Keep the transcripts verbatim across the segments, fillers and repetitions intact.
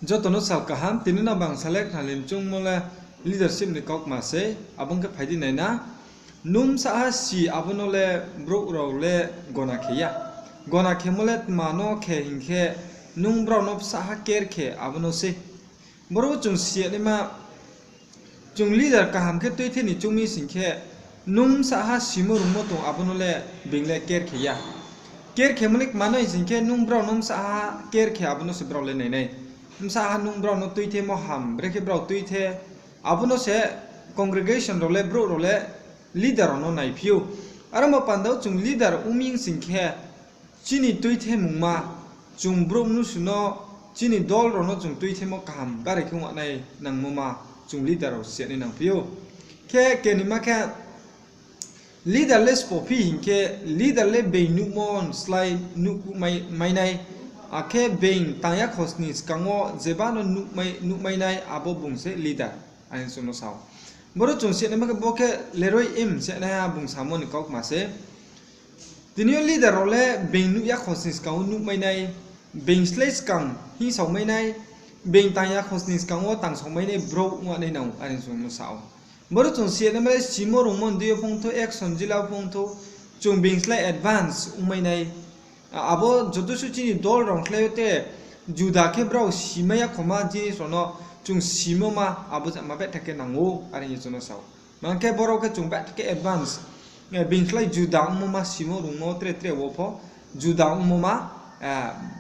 Joto no sal kaham, tini no bang salek khnalim chungmo le leadership ni kaukma sei, abo ong khe phai di nai na. Nung bsahha si abo no le brouh rao le gona khe ya. Gona khemo le tma no khe hing khe, nung brao no bsahha care khe abo no sei. Boro chung si ya naima, chung leader kaham khe tuithe ni choung mi sing khe, nung bsahha simo rungmo tong abo no le being le care khe ya. Care khemo le kma no hing sing khe, nung brao no bsahha care khe abo no se brao le nai nai. Bsahha nung brao no tuithemo ham, brekhe brao tuithe, abo no se congregation rao le, brouh rao le, leader rao no naiphi ou. Aro mo panda wo chung leader ong mi sing khe, chini tuithemungma, chung brouh mnusu no, chini dol rao no chung tuithemo kaham bari khe ong nai nangmo ma, chung leader rao si ya nai nangphi ou. Khe kenima khe, leader le sbo phi hing khe, leader le being nuhmo ni slái nuh mai nai, akhe being tang ya khosning skang wo jeba no nuh mai nai, abo bung se leader, are hing chung no sa ou. Boro chung si ya naima khe, bo khe Leroy Eims se naiha bung samo ni kaukma se. Tini yo leader rao le being nuh ya khosning skang wo nuh mai nai, being slái skang hingsao mai nai, being tang ya khosning skang wo tangsao mai nai brouh ong nai nang ou, are hing chung no sa ou. Boro chung si ya naima le simo rungmo ni dei yo phung thou, action jila phung thou, chung being slái advance ong mai nai. Abo joto suh chini dol rao khlai yo te, juda khe brao simai ya khoma jinis rao no chung simo ma, abo jama behtha khe nang ou, are hing ye chung no sa ou. Mang khe boro khe chung behtha khe advance, being slái juda ongmo ma simo rungmo tre tre wo pho, juda ongmo ma,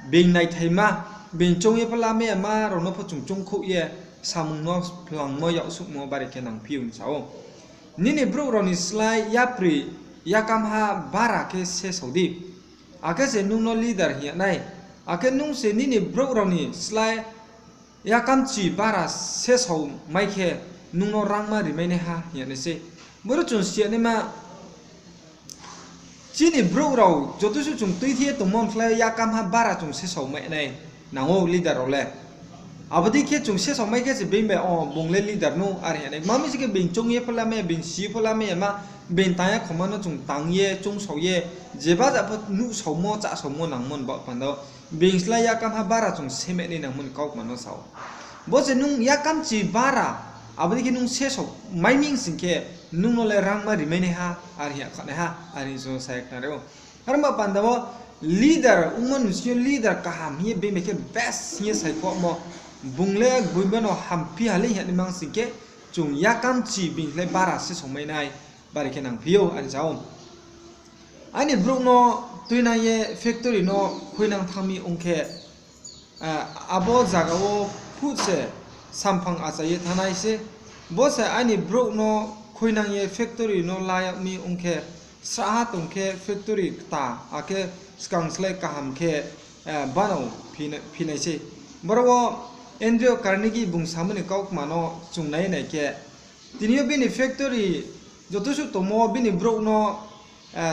being naithaima, being choung ye pho lamai yama rao no pho chung choungkhouh ye, samung no phlangmo yaksuhmo bari khe nangphi ou hing sa ou. Nini brouh rao ni slái yapri yakamha bara khe sesao di. Akhe se nung no leader hing ya nai. Akhe nung se nini brouh rao ni slái yakamchi bara sesao mai khe, nung no rangma rimai naiha hing ya nai sei. Boro chung si ya naima, chini brouh rao joto suh chung tuithe ye tongmo ni slái yakamha bara chung sesao mai nai nang ou leader rao le. Abo dei khe chung sesao mai khe se being bai, o bung le leader nou, are hing ya nai. Tma mi sing khe being choung ye pho lamai ya, being si ye pho lamai yama, being tang ya khoma no chung tang ye, choungsao ye, jeba ja pho nuhsaomo, chahsaomo nangmo ni baoh panda wo, being slái yakamha bara chung semai nai nangmo ni kaukma no sa ou. Bo se nung yakamchi bara, abo dei khe nung sesao mai mi sing khe, nung no le rangma rimai naiha, are hing ya kha naiha, are hing chung no sa ye khnari ou. Aro ma panda wo leader ongmo ni sing yo leader kaham hing ye being bai khe best hing ye saikhouhmo, bung le gboiba no hamphi ha le hing ya naima sing khe, chung yakamchi being le bara sesao mai nai, bari khe nangphi ou, are sa ou. Aini brouh no tuinang ye factory no khuinang thanng mi ong khe, abo zaga wo phuh se samphang achai ye thanng nai se. Bo se aini brouh no khuinang ye factory no la yag mi ong khe, srahha tong khe factory kta, akhe skang slái kaham khe banao phi nai sei. Boro wo Andrew Carnegie bung samo ni kaukma no chung nai nai khe, tini yo bini factory joto suh tongmo bini brouh no,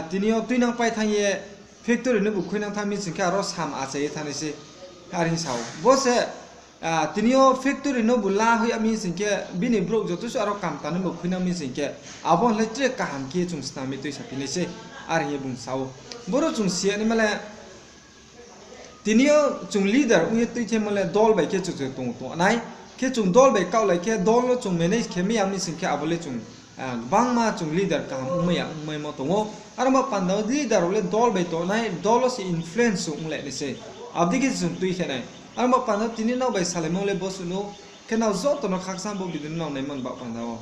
tini yo tuinang pai thanng ye factory no bu khuinang thanng mi sing khe aro sam achai ye thanng nai se, are hing sa ou. Bo se, tini yo factory no bu la hoih ya mi sing khe, bini brouh joto suh aro kamta no bu khuinang mi sing khe, abo le tre kaham khe chung snam ye tuisa phi nai se, are hing ye bung sa ou. Boro chung si ya naima le, tini yo chung leader ong ye tuithemo le dol bai khe chung tong tong nai. Khe chung dol bai kaohlai khe dol no chung manage khe mai ya mi sing khe abo le chung gbangma chung leader kaham ongmai ya ongmaimo tong ou. Aro ma panda wo leader rao le dol bai tong nai, dol wo se influence onglai nai se. Abo dei khe chung tuikhe nai. Aro ma panda wo tini nrao bai salaimo le bo suh no, khe nrao joto no khakchang bo video no nrao naimo ni baoh panda wo